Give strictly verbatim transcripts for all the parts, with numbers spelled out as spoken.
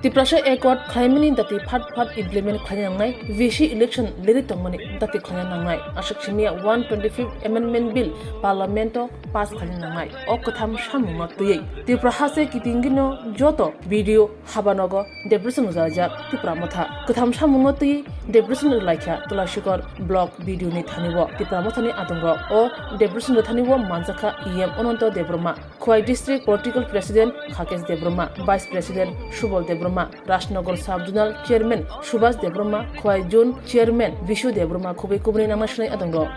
Tiprasa Accord khlaimani dati phat phat implement khlaina nangnai, V C election leri tongmani dati khlaina nangnai. Aswk simiya one twenty-fifth Amendment Bill Parliament o pass khlaina nangnai. O kwtham samungno twiwi Tripura haste kitingino joto B D O habanogo deputation rwjak Tipra Motha. Kwtham samungno twiwi deputation rwlaikha Tulashikor Block B D O ni thani o Tipra Mothani adongrok. O deputation rwthani o manjakha E M Ananto Debbarma. Khowai District Political President Khakesh Debbarma, Vice President Subal Debbarma, Rajnagar Sub Zonal Chairman Subhas Debbarma, Khowai Zone Chairman Bishu Debbarma, khobwi kubuni nangma sinai adongrok.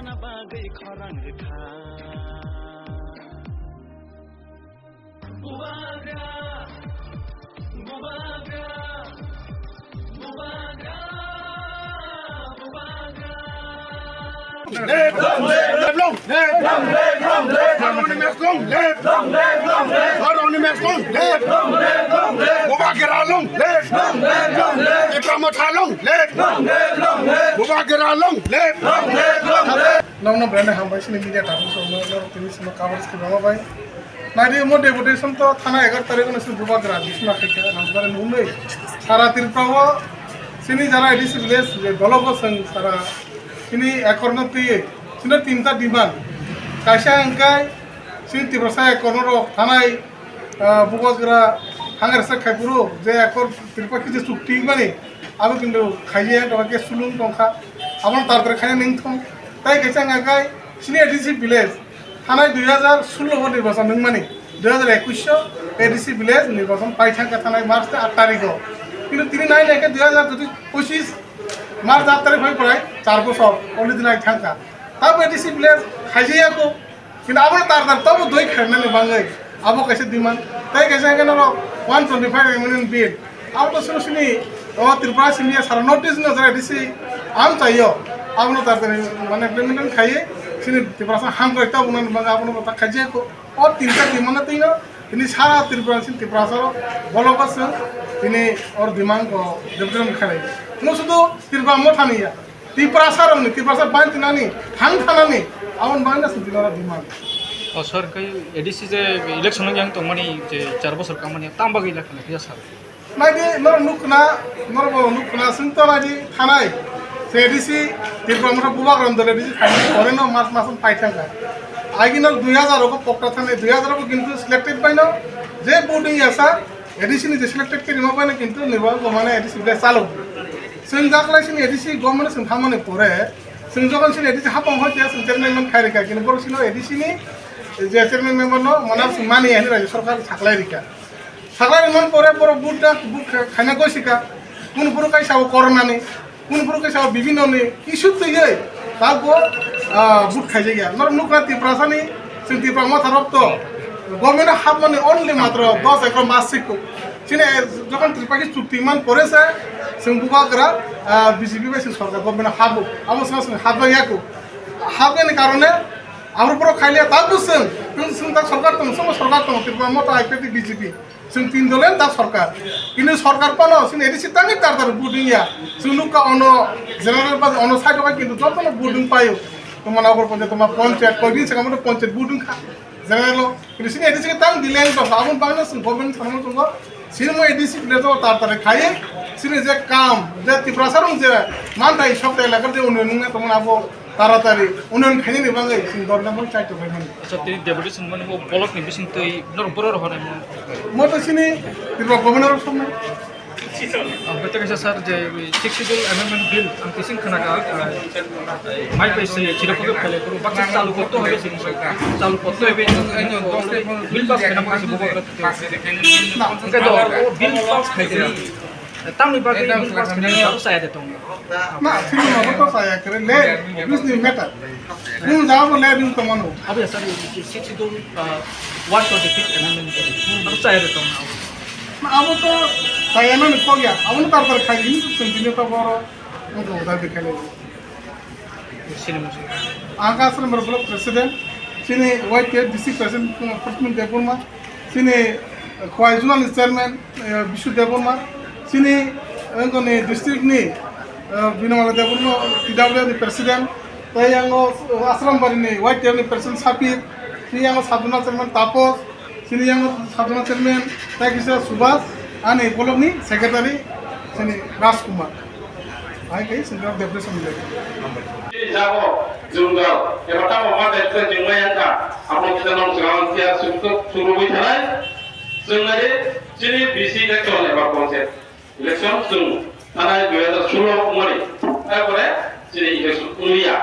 Left, long left, long left. Long left, long left. Long left, long left. Long left, long left. Long left, long left. Bubagra long left. Long left, long left. Tipra Motha long left. Long left, long left. Bubagra long left. Long left, long left. Nokno brand hambai sini media tabuk song no norok tini sima coverage khe bama bai. Nadi mo deputation to thana egar tarikh no sini Bubagra bisna khe khe Rajbari nungwi. Sara Tripura o sini jara A D C village je dologo seng sara sini ekorno twi sini tinta demand. Kaisa hwnkhe sini Tiprasa ekorno rok thanai, ah, Bubagra hangresa khaipuru je ekor Tripura kije chukti mani abo kintu khaye tongkha ke sulung tongkha. Abono tar tar khaina ning thong. Tai kaisa hwnkhe sini A D C village. Thanai dui hazar sullo o nirbachon wngmani, dui hazar ekush o A D C village nirbachon pai thangkha thanai March ni aat tarikh o. Kintu tini nai naikhe dui hazar pochis March aat tarikh phai prai char bochor already nai thangkha. Tamo A D C village khaijaya kho. Kintu abo tar tar tamo doi khainani bangwi abo kaisa demand. Tai kaisa hwnkhe norok one twenty-five amendment bill. Abo to sini sini o Tripura sini sara notice no jara A D C ang chaio. Abono tar tar mane implement khaiwi sini Tiprasa hamkrai tabuknani bagwi abono ta khaijaya kho. O tinta demand no tino tini sara Tripura sini Tiprasa rok bologo chwng tini or demand ko deputation khanai. Mo sudu Tripura Mothani ya. Tiprasa rokni, Tiprasa bantinani, thang thanani, aboni bagwi no sini oro demand. O sir, kai A D C je election yang tongmani je char bosor kamani, tam bagwi election khe sir. Naidi, norok nukkuna, norok bo nukkuna, sing to naidi thanai. Se A D C, Tipra Motha Bubagra dole A D C khaini pore no mas mas pai thangkha. Agi no dui hazar ko pokta thanai, dui hazar ko kintu selected bai no, je voting yasa, A D C ni je selected khe rima bai no kintu nibo bo mane A D C ble chalo. Sing jaklai sini A D C government sing thamani pore, sing jokon sini A D C hapang hoi te sing chairman man khai rika, kintu boro sino A D C ni je chairman member no mana sing mani ani rajya sarkar saklai rika. Saklai rimani pore borok vote da, vote kha-, khaina gosika. Kunu phuru kaisa bo koronani, kunu phuru kaisa bo bibinoni issue twiwi tabuk, ah, vote khaijakya. Norok nukha Tiprasani, chwng Tipra Motha rok to government o hapmani only matro dos ekor mas sikho. Chini jokon Tripaki chukti man pore se, chwng Bubagra, ah, B J P bai chwng sorkar government o habo. Amo swngo chwng hapjakya kho. Hapyani karone abo borok khailiya tabuk chwng, chwng, chwng ta sorkar tong, chwngbo sorkar tong, Tipra Motha, I P F T, B J P. Chwng tin dole da sorkar. Kintu sorkar phano chwng A D C tangwi tar tar vote wngya. Chwng nukha ono general ba ono side o kintu jotono vote wng paio. Tongma Nagarpanchayat, tongma panchayat, koidin swkang bono panchayat vote wngkha. General o. Kintu chini A D C tang delay wngkha. Aboni bagwino chwng government sanma tongo. Chini mo A D C village o tar tar khaiwi chini je kam, je Tiprasa rok je manthai sok elakar je unnayan wngna tongmani abo taratari unnayan khainani bagwi chwng dorna bo chai tonglaimani. Acha, tini deputation mani bo block ni bising twi norok borok rok honai mo. Mo to chini Tripura governor rok soknai. Ang kete kaisa sir je sixth schedule amendment bill ang kising khana ka, ah, mai pai se chira ko pele ko baksa chalu ko to hobe sini chalu ko to hobe bill pass khana mo se bo. Na, ke do bill pass khai de. Tamni bagwi bill pass khai de, saya de tong. Na, sini mo to saya kere le, business matter. Kung jabo le ding tongmano. Abo ya sir, sixth schedule, ah, one twenty-fifth amendment. Abo saya de tong. Na, abo to saya na ni kogya. Abo no tar tar khai ni to sini to boro. Ang ka Asram Block President, chini Y T F District President, uh, Prasmin Debbarma, chini, uh, Khowai Zonal ni Chairman, uh, Bishu Debbarma, chini, uh, wngkoni district ni, uh, Binamala Debbarma, T W ni President, tei yango, uh, Asrambari ni Y T F ni President Sapir, chini yango Sub Zonal Chairman Tapos, chini yango Sub Zonal Chairman tei kisa Subhas, Ani bolokni secretary sini Raj Kumar. Hai kai sini Depression ni lagi. Jago junggal eba tamo ma de jungmai angka. Amo kita nong sekarang dia sukuk suruh bicara. Sengari sini bisi ke chon eba konsep. Election chwng thanai dui hajar solo wngmani, tarpore chini election wngya.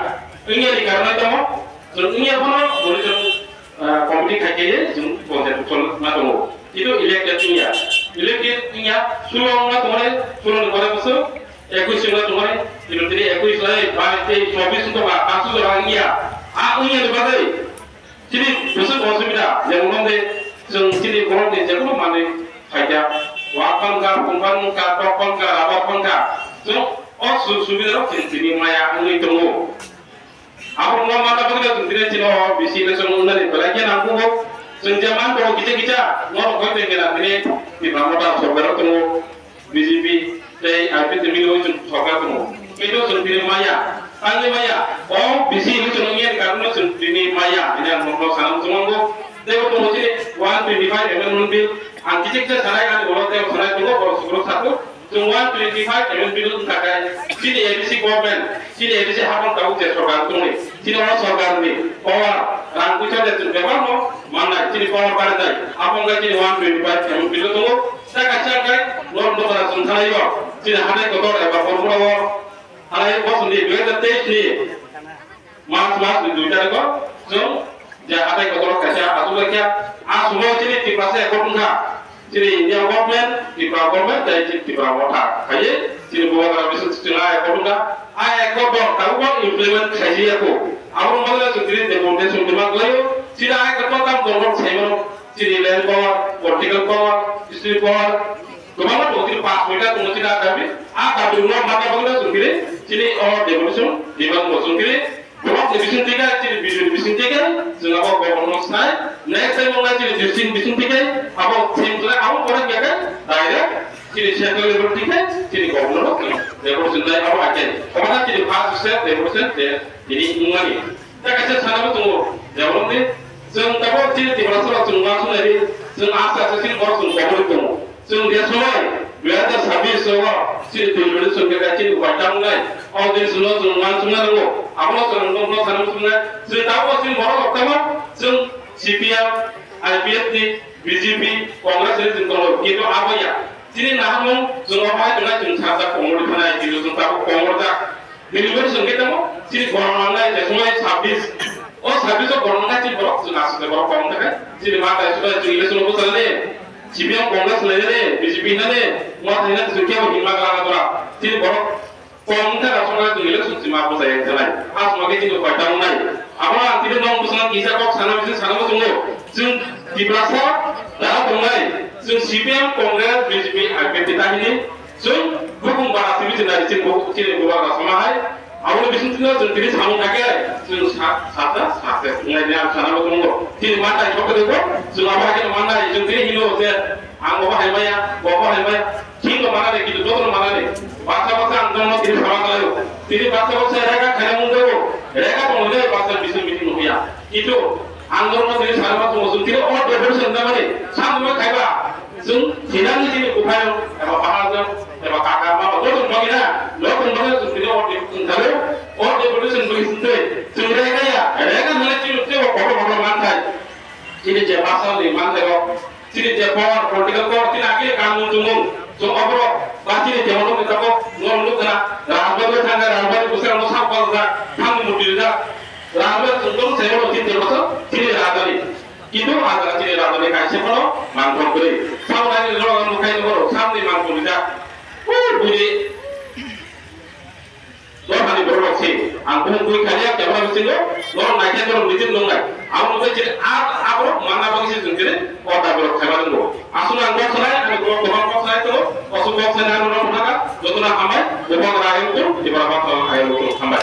Wngya ni karon tamo, chwng wngya phano boni chwng, ah, committee khai khe chwng content chol ma tongo. Kintu elected wngya. Elected wngya, solo wngma tongmani, solo ni pore bwswk ekush wngma tongmani, kintu tini ekush lai, bais, teis, chobbish wngkha, panch jora wngya. A wngya ni bagwi chini bwswk osubida, jemon wngde chwng chini borokni jekunu manwi phaikha, wak phankha, khum phankha, tok phankha, rubber phankha, chwng o sujug subida rok chwng tini maya wngwi tongo. Abo wngma manna bagwino chwng tini chini o bisi election wngnani belai khe nangkukgo. Chwng je man tongo kisa kisa, norok hoi tongkhe na tini Tipra Motha sorkar o tongo. B J P tei I P F T milwi chwng sorkar tongo. Kintu chwng tini maya, tangwi maya. O bisi hinwi chwng wngya ni karon no chwng tini maya hinwi ang nono sana muchung nango. Tei bo tongo chini one twenty five amendment bill. Ang kichik khe sanai ani ulo tei sanai tongo borok sukrok saku. Chwng one twenty five amendment bill wngkha khe chini A D C government, chini A D C hapang tabuk je sorkar tongwi. Chini o sorkar ni power rang puisa de chwng bebak no mannai, chini power barinai. Hapang khe chini one twenty five amendment bill tongo. Tei kaisa khe norok nokha chwng thanai o chini hatai kotor eba Bormura o thanai bosong ni dui hajar teis ni March mas ni dui tarikh o chwng je hatai kotor o kaisa achuk lai kha. A sumo chini Tiprasa accord wngkha. Chini India government, Tripura government tei chini Tipra Motha khaiwi chini Bubagra bising chwng a accord wngkha. A accord bo tabukbo implement khaijak ya kho. Abo wngkha chwng chini deportation demand khlaio. Chini a accord bo tamo tongo saimano. Chini land power, political power, history power, kwbangma tongo, chini pas koita tongo chini a dabi. A dabi rwna mata bagwi chwng chini, chini o devolution, devolution chwng chini borok ni bising twi khe, chini B J P ni bising twi khe, chwng abo governor no sai. Next time wngkha chini district bising twi khe, abo same khlai, abo pore khe direct chini central level twi khe, chini governor no devolution nai abo akai. Obo na chini first step devolution de, tini wngmani. Tei kaisa sanabo tongo, jemon di, chwng tabuk chini Tiprasa rok chwng uansuk nai di, chwng aste aste chini borok chwng kobori tongo. Chwng je somoi dui hajar sabbish o chini twi minute chwng khe chini upai tamo nai. O din chwngno chwng uansuk nai nango. Abono chwng nokno sanabo chwng nai. Chwng tabuk chini borok rok tamo, chwng C P M, I P F T, B J P, Congress ni chwng tongo. Kintu abo ya. Chini naharmung chwng obo hai tongnai chwng sajak kobori thanai, kintu chwng tabuk kobor jak. Delivery song khe tamo, chini borok nangnai je somoi sabbish. O sabbish o borok nangnai chini borok chwng aswk borok kong thangkhe. Chini ma tai subai chwng election o bwchalani. C P M Congress lainani, B J P hinani, ma thainani chwng kebo hinma glak dora. Chini borok kong thangkhe aswk chwng election chwng ma bwchai thangkhe. Aswk khe chini upai tamo nai. Abo ang chini nong bwswk kisa kok sana bisi sana bwswk no. Chwng Tiprasa da tongnai. Chwng C P M Congress B J P I P F T ta hini. Chwng bukung bara simi chwng nai chini bu-, chini bubagra sama hai. Aboni bising chwngno chwng tini samung thangkhe chwng sa-, sata success wngnai hwnwi ang sana bo tongo. Chini mantai sokhe debo, chwng abo hai kheno mannai, chwng tini hino je ang obo hai maya, obo hai maya. Chini bo manani, kintu jotono manani. Baksa baksa ang jotono tini sama khlaio. Tini baksa baksa rega khaina mung debo. Rega tongwi dai baksa bising bising nukya. Kintu ang jotono tini sana bo tongo, chwng tini o devolution namani. Samung khaiba. Chwng thinani chini buphayung eba baharjwng eba kaka mama joto bagwi na, joto bagwi chwng tini o deputation thangwi, o deputation bagwi chwng tei chwng rega ya, rega hwnwi chini teibo kotor kotor manthai. Chini je pasal ni manthai rok, chini je power, political power, chini agini kanun chumung, chwng oborok ba chini je oborok ni tabuk norok nukha, rajbari thangkha, rajbari bwskango sak paljak, thangwi murti rijak, rajbari chwng tong sai oborok chini je pasal, chini rajbari. Kintu ang jaga chini rajani kaisa phano mangthok kwrwi. Sabo nai ni norok ang nukhai nukgo, samni mangthok rijak. O bini dophani borok rok se. Ang buhung bui khaliya kebra bisingo, norok naikhe norok nijin nungnai. Abo nukhe chini a, aborok manna bagwi se chwng chini o dabi rok khaiba nungo. Aswk ang kok sanai, ani borok kwbang kok sanai tongo, aswk kok sanai ano norok thangkha, jotono hambai, bubagra ayang tung, ibara baksa ayang tung, hambai.